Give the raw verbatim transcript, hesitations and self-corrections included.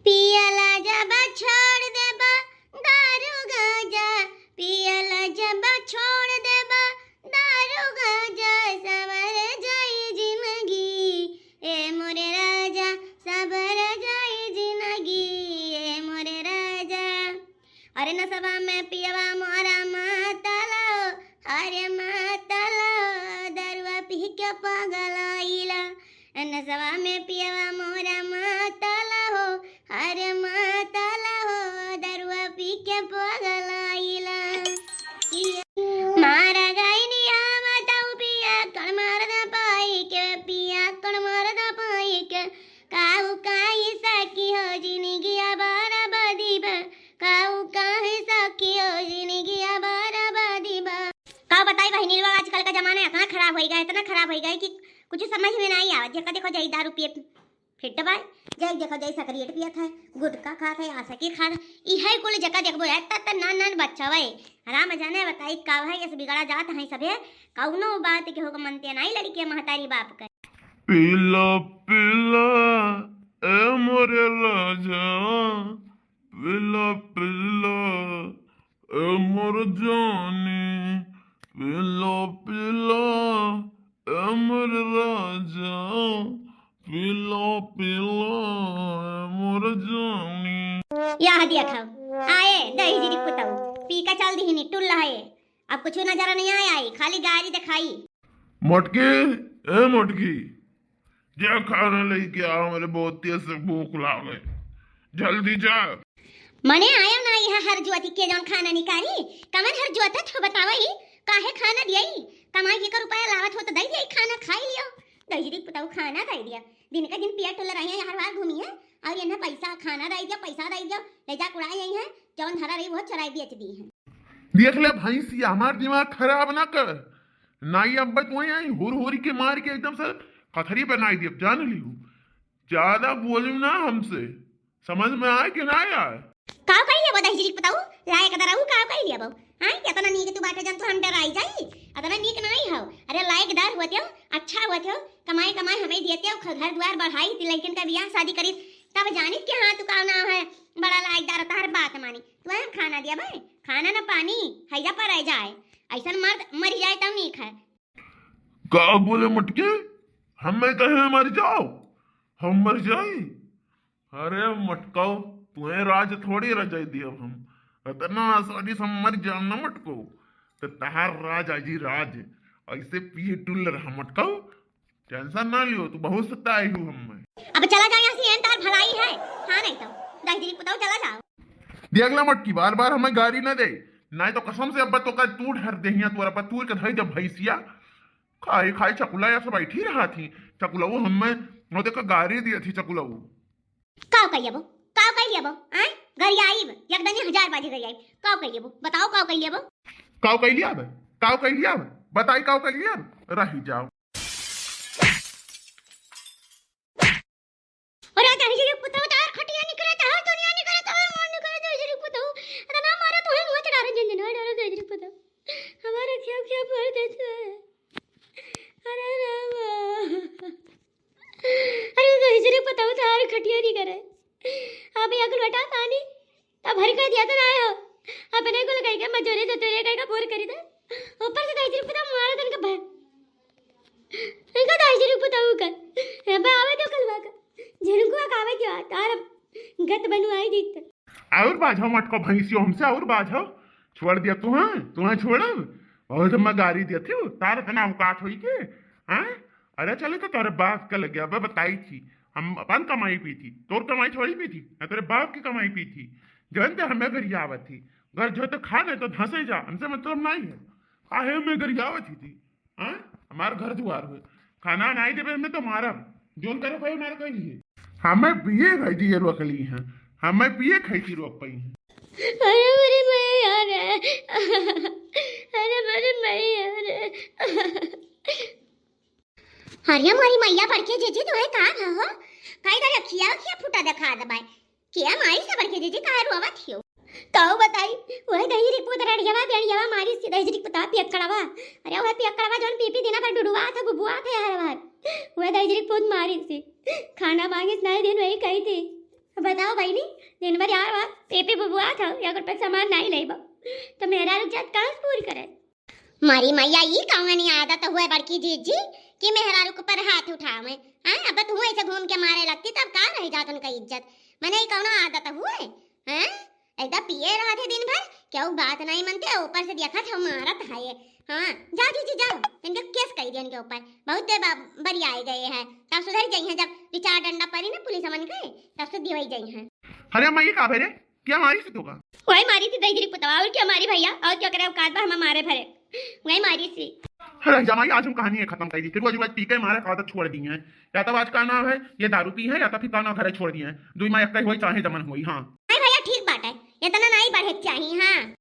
पियला जब छोड़ देबा दारू गांजा, पियला जब छोड़ देबा दारू गांजा, संवर जाई जिंदगी, ए मोरे राजा, संवर जाई जिंदगी, ए मोरे राजा। अरे नसवा में पियवा मोरा मातल हो, अरे मातल हो, दरुआ पी के पगलाइला। नसवा में पियवा मोरा मातल हो, अरे मातल हो, दरुआ पी के पगलाइला। मारा गइनी हम तऊ पिया कड़ मार दा पाई के, पिया कड़ मार दा पाई के, काऊ काई सखी हो जिंदगिया बर्बादी बा, काऊ काई सखी हो जिंदगिया बर्बादी बा। का बताई बहिनी लोग, आजकल का जमाना इतना खराब होइ गया, इतना खराब होइ गया कि कुछ समझ में नाहीं आवत। जेका देखो जाई दारू पिए फिट बाय, जाई देखो जाई सिगरेट पियत है, गुटखा खात है, आसकी खात है, इहै कुल जेका देखबो है, त, त नान नान बच्चा वै। राम जाने बताई का है, इस बिगड़ा जात है सभे, कौनो बात के होके मनते नाहीं लड़के महतारी बाप के। पिला पिला ए मोरे राजा, पिला पिला ए मोर जानी, पिला पिला ए मोर राजा, पिला पिला ए मोर जानी। यह देखा, आए दहिजरी पुतऊ, पी का चल दिहिनी टुल्ला है। अब कुछ नजर नहीं आया है, खाली गारी दिखाई। मटकी, ए मटकी, जा खाना लेके आ, हमरे बहुत तेज से भूख लागे, जल्दी जा। मने आयो ना यह हर जुआती के जौन खाना निकारी, कमन हर जुआता थो बतावा ही, काहे खाना दियाई, कमाई के का रुपया लावत हो तो दे दियाई खाना खाई लियो। दहिजरी पुतऊ खाना दे दिया, दिन का दिन पिया टोला रही है, हर बार घूमी है, और ये ना पैसा खाना दे दिया, पैसा दे दिया, ले जा कुड़ा यही है, जौन धरा रही वो चराई बेच दी है। देख ले भैंसिया, हमार दिमाग खराब ना कर। नाई अब्बा तू आई हुर हुर के मार के एकदम से खथरी बनाई दियब, जान लिहू। ज्यादा बोलू ना हमसे, समझ में आए कि ना आए? काव कही लेबो दहिजरी पुतऊ, लायक दराऊ काव कही लेबो? हाँ, इतना नीक तू बाटे जन तू हम डराई जाई, इतना नीक नाई हो। अरे लायक दार होते हो, अच्छा होते हो, कमाई कमाई हमें देते हो, घर द्वार बढ़ाई थी, लड़कन का बियाह शादी करी, तब जानित के हाँ तू का नाम है, बड़ा लायक दार, तार बात मानी। तू हम खाना दिया भाई, खाना ना पानी, हैजा पर रह जाए। ऐसन मर्द मर जाए तब नीक है। का बोले मटके? हमें कहे मर जाओ, हम मर जाई? अरे मटकाओ, तुम्हें राज थोड़ी रजाई दिया हम। इतना आसानी से मर जाओ ना मटकाओ, तो तहार राज आजी राज। ऐसे पिए टुल रहा मटकाओ। टेंशन ना लियो, तू बहुत सताई हूँ हम में। अब चला जाओ यहाँ से, एन तार भलाई है। हाँ नहीं तो दहिजरी पुताऊ चला जाओ। देख ला मटकी, बार बार हमें गारी ना दे, नहीं तो कसम से अब तो का तू ढर दे हिया, तोरा पर तू के धई जब भैंसिया खाई खाई चकुला या सब बैठी रहा थी। चकुला वो हमें वो देखा गारी दिया थी चकुला वो। काव कही लेबो? काव कही लेबो? आय? गरियाइब, एक दिन हजार बाजी गरियाइब। काव कही लेबो? बताओ काव कही लेबो? काव कही लियाब? काव कही लियाब? बताई काव कही लियाब? रही जाओ। अरे दहिजरी पुतऊ तार खटिया निकरे, तार दुनिया निकरे, तार मन निकरे, दहिजरी पुतऊ। इतना मारा तो है मुँह चढ़ा रहे, जन जन, डारो दहिजरी पुतऊ। हमारा क्या क्या भर देता है। अरे रामा। अरे दहिजरी पुतऊ तार खटिया निकरे। आप एक लोटा पानी तब भर कर दिया तो ना आयो। अपने को लगाई के मजूरी तो तेरे का बोर करी दे। ऊपर से दहिजरी पुतऊ मारा तन का भर। इनका दहिजरी पुतऊ का। ए, बे आवे दो कलवा का। झिनकुआ का आवे दो, तार गत बनवाई दीत। और बाझो मटको भैंसियो हमसे और बाझो। छोड़ दिया तुहें, तुहें छोड़ब। बहुत हम गारी देती हूँ, तार इतना औकात होई के। हाँ? अरे चले तो तोरे बाप के लगे, अब बताई थी। हम अपन कमाई पी थी, तोर कमाई थोड़ी पी थी, ना तेरे बाप की कमाई पी थी। जवन ते हमें गरियावत थी। घर जो तो खा नहीं तो धंसे जा, हमसे मतलब नहीं है। काहे हमें गरियावत थी, थी? हाँ? हमार घर दुआर हुए। खाना नहीं देवे हमें तो मारब। जोन करे भाई हमारे कहीं है। हमें पिए खाई थी ये रोकली हैं। हमें पिए खाई थी रोक पाई हैं। अरे मेरी मैया रे। अरे मेरी मैया रे। अरे मोरी मैया बड़के जीजी तोहे का हो? काई दरे खिया खिया फूटा देखा दबाए। के माई से बड़के जीजी काहे रोवत हियो? काऊ बताई, वह दहिजरी पुत रड़ियावा बेड़ियावा मारी सी दहिजरी पुता पियक्कड़वा। अरे वह पियक्कड़वा जौन पी पी दिना भर डुडुआ था, बुबुआ था यार बार। वह दहिजरी पुत मारी सी। खाना मांगे नहीं दिन वही कही थी। बताओ बहिनी, दिन भर यार वार पेपे बुबुआ था, या कुल पे सामान नहीं लेबा, तो मेहरारू जात कहाँ से पूरी करे? मारी मैया, ई कौन आदत हुए बड़की जीजी कि मेहरारू के ऊपर हाथ उठावे? हैं, अब तू ऐसे घूम के मारे लगती तब का रह जात उनका इज्जत? मने ई कौन आदत हुए? हैं, एकदम पिए रहत है दिन भर, केहू बात नहीं मनते, ऊपर से देखत है मारत है ये। हाँ, जाओ जीजी जाओ, इनके केस कर दिया इनके ऊपर, बहुत देर बा-, बरियाए गए हैं, तब सुधर जाई हैं, जब विचार डंडा पड़ी ना पुलिस मन के, तब से दिवाई जाई हैं। अरे अम्मा, ये का भरे? क्या मारी से तोका? वही मारी थी दही पुतवा, और क्या मारी भैया, और क्या करे औकात बा हम मारे भरे, वही मारी थी। अरे जमाई, आज हम कहानी है खत्म कर दी, फिर वो जो आज पी के मारे का आदत छोड़ दी है, या तो आज का नाम है ये दारू पी है, या तो फिर का नाम घरे छोड़ दिए हैं, दुई माँ एक ही होई चाहे जमन होई। हाँ। नहीं भैया, ठीक बात है, इतना नहीं बढ़े के चाहिए। हाँ।